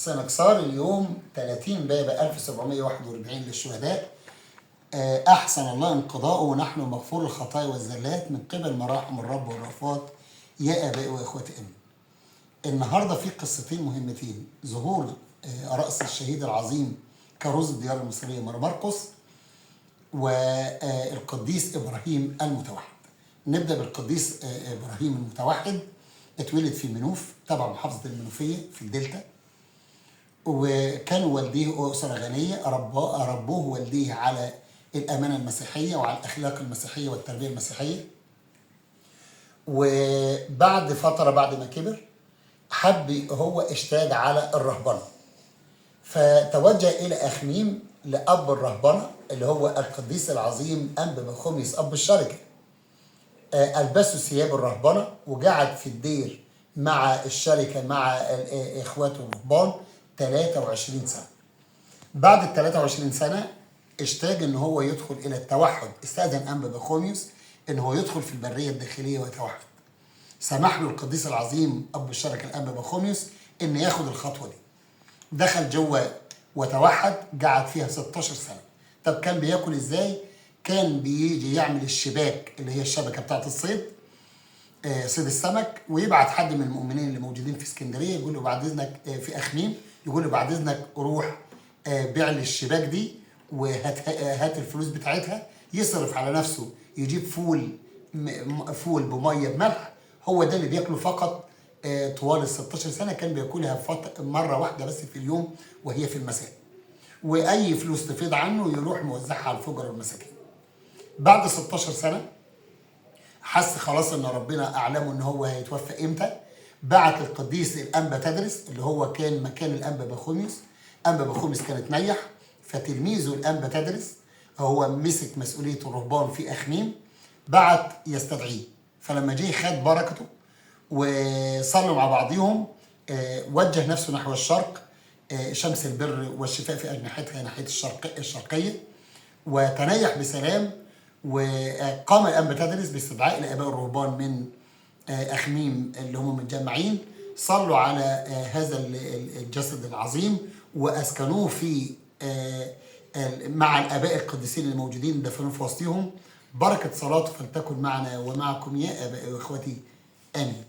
سنكسار اليوم 30 باب 1741 للشهداء. أحسن الله انقضاؤه ونحن مغفور الخطايا والزلات من قبل مراحم الرب والرأفات يا آبائي وإخوتي أمين. النهارده في قصتين مهمتين: ظهور رأس الشهيد العظيم كروز الديار المصرية مرقس، والقديس إبراهيم المتوحد. نبدأ بالقديس إبراهيم المتوحد. اتولد في منوف تبع محافظة المنوفية في الدلتا، وكان والديه أسرة غنية، ربوه والديه على الأمانة المسيحية وعلى الأخلاق المسيحية والتربية المسيحية. وبعد فترة بعد ما كبر حب هو اشتاق على الرهبنة، فتوجه إلى أخميم لأب الرهبنة اللي هو القديس العظيم أنبا بخوميس أب الشركة. ألبسه ثياب الرهبنة وقعد في الدير مع الشركة مع إخواته الرهبان 23 سنة. بعد ال 23 سنة اشتاق إن هو يدخل إلى التوحد، استأذن أنبا بخوميوس إن هو يدخل في البرية الداخلية ويتوحد. سمح له القديس العظيم أب الشركة الأنبا بخوميوس إن ياخد الخطوة دي. دخل جوه وتوحد، قعد فيها 16 سنة. طب كان بياكل إزاي؟ كان بيجي يعمل الشباك اللي هي الشبكة بتاعت الصيد، صيد السمك، ويبعت حد من المؤمنين اللي موجودين في اسكندرية يقول له بعد إذنك، في أخميم، يقول له بعد إذنك روح بيع لي الشباك دي وهات هات الفلوس بتاعتها. يصرف على نفسه، يجيب فول فول بميه بملح، هو ده اللي بياكله فقط. طوال ال 16 سنة كان بياكلها مرة واحدة بس في اليوم وهي في المساء، واي فلوس تفيض عنه يروح موزعها على الفقراء والمساكين. بعد 16 سنة حس خلاص ان ربنا اعلمه ان هو هيتوفى امتى. بعت القديس الانبا تدرس اللي هو كان مكان الانبا بخوميوس. انبا بخوميوس كان اتنيح، فتلميذه الانبا تدرس هو مسك مسؤولية الرهبان في اخميم، بعت يستدعيه. فلما جه خد بركته وصلوا مع بعضيهم، وجه نفسه نحو الشرق، شمس البر والشفاء في اجنحتها ناحية الشرقية، وتنيح بسلام. وقام الأنبا تدرس باستدعاء الآباء الرهبان من أخميم اللي هم متجمعين، صلوا على هذا الجسد العظيم وأسكنوه في مع الآباء القديسين اللي موجودين، دفنوه في وسطهم. بركة صلاته فلتكن معنا ومعكم يا آبائي وإخوتي، آمين.